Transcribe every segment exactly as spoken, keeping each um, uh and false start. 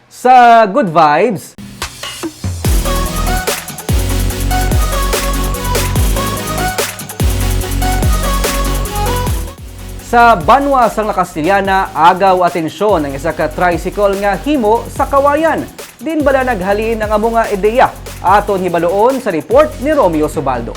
Sa Good Vibes. Sa banwa sang La Castellana, agaw atensyon ang isa ka tricycle nga himo sa kawayan. Diin bala naghalin ang amo nga ideya? Aton hibaluon sa report ni Romeo Subaldo.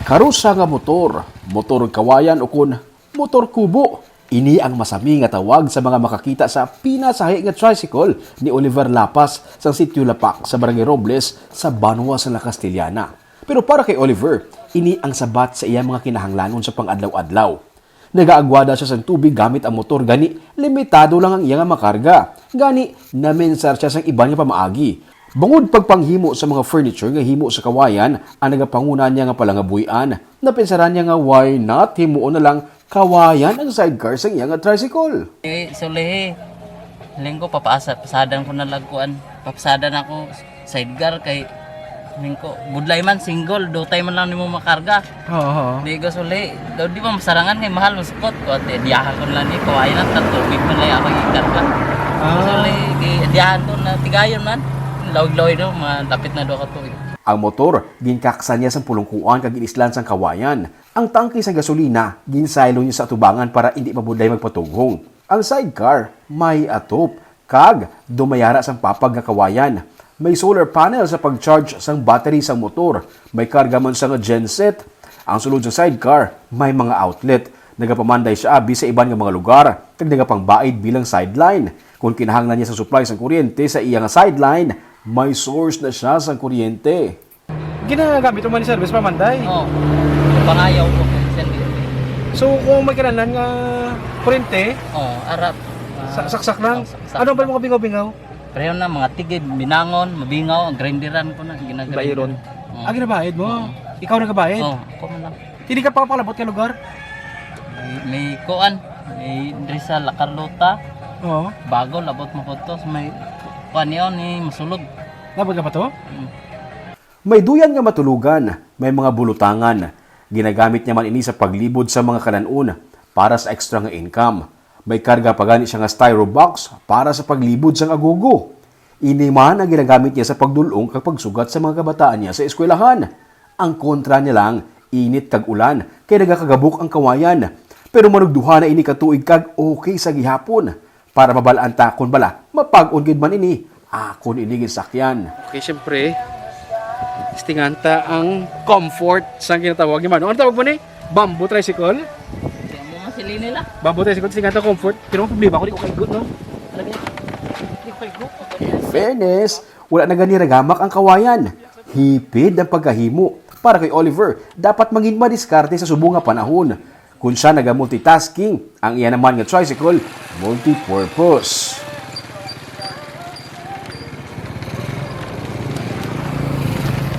Karusa nga motor, motor kawayan ukon motor kubo. Ini ang masami nga tawag sa mga makakita sa pinasahi nga tricycle ni Oliver Lapas sang Sitio Lapak sa Barangay Robles sa banwa sa La Castellana. Pero para kay Oliver, ini ang sabat sa iya mga kinahanglanon sa pang-adlaw-adlaw. Nagaagwada siya sang tubig gamit ang motor, gani limitado lang ang iya nga makarga. Gani, namensar siya sang iban nga pamaagi. Bangod pagpanghimo sa mga furniture nga himo sa kawayan ang nagapanguna niya nga palangabuy-an, napinsaran niya nga why not himuon na lang kawayan ang sidecar sang iya nga tricycle. Eh, sulihi. Lingko, papasa-, pasadan ko na lang kuan. Papasadan ako sidecar kay lingko. Budlay man, single, dutay man lang nimo makarga. Oo, oo. Di ko suli. Daw di ba masarangan kay mahal masukot ko. Ate, diyahan ko lang ni. Kawayan ang tubig man lang ako ikarga. Ah. Suli, di, diyahan ko na tigayon man. Lawig-lawig no, malapit na daw ka tuig. Ang motor, ginkaksan niya sang pulungkuan kag ginislan sang kawayan. Ang tangke sa gasolina, ginsaylo niya sa atubangan para indi mabudlay magpatughong. Ang sidecar, may atop, kag dumayara sang papag nga kawayan. May solar panel sa pag-charge sang battery sang motor. May karga man sa nga genset. Ang sulod sa sidecar, may mga outlet. Nagapamanday siya abi sa iban nga mga lugar, kag nagapangbaid bilang sideline. Kung kinahanglan niya sa supply sang kuryente sa iya nga sideline, may source na siya sang kuryente. Ginagamit mo man ni service pa, Manday? Oo. Pangayaw ko, sir. So, kung may kailangan nga kurente, Oo, arap. Ah, sa-, saksak lang? Oo, saksak. Ano ba lang. Mga bingaw-bingaw? Pareho na, mga tigib, binangon, mabingaw, grinderan ko na, ginagrindera. Bairon. Oo. Ah, ginabayad mo? Oo. Ikaw nagabayad? Oo, ako man lang. Hindi ka pa palabot ka lugar? May, may kuan, may diri sa La Carlota. Oo. Bago, labot mo ko to, sa may kuan yun, ni Masulog. Labot ka pa to? Mm. May duyan nga matulugan, may mga bulutangan. Ginagamit niya man ini sa paglibod sa mga kalan-on para sa extra nga income. May karga pa gani siya nga styro box para sa paglibod sang agogo. Ini man ang ginagamit niya sa pagdul-ong kag pagsugat sa mga kabataan niya sa eskwelahan. Ang kontra niya lang, init kag ulan, kay nagakagabok ang kawayan. Pero manugduha na ini ka tuig kag okay sa gihapon. Para mabal-an ta kon bala, mapag-on gid man ini, akon ini ginsakyan. Okay, siyempre, testingan ta ang comfort sang ginatawag ni Mano. Ano tawag mo ni? Bamboo tricycle? Kaya mo nga sila nila. Bamboo tricycle, testingan ta comfort. Pero ang problema ko, di ko kaigot, no? Talaga yun. Di ko kaigot. In fairness, wala na gani ragamak ang kawayan. Hipid ang pagkahimo. Para kay Oliver, dapat mangin madiskarte sa subong nga panahon. Kung siya naga-multitasking, ang iya naman nga tricycle, multi-purpose.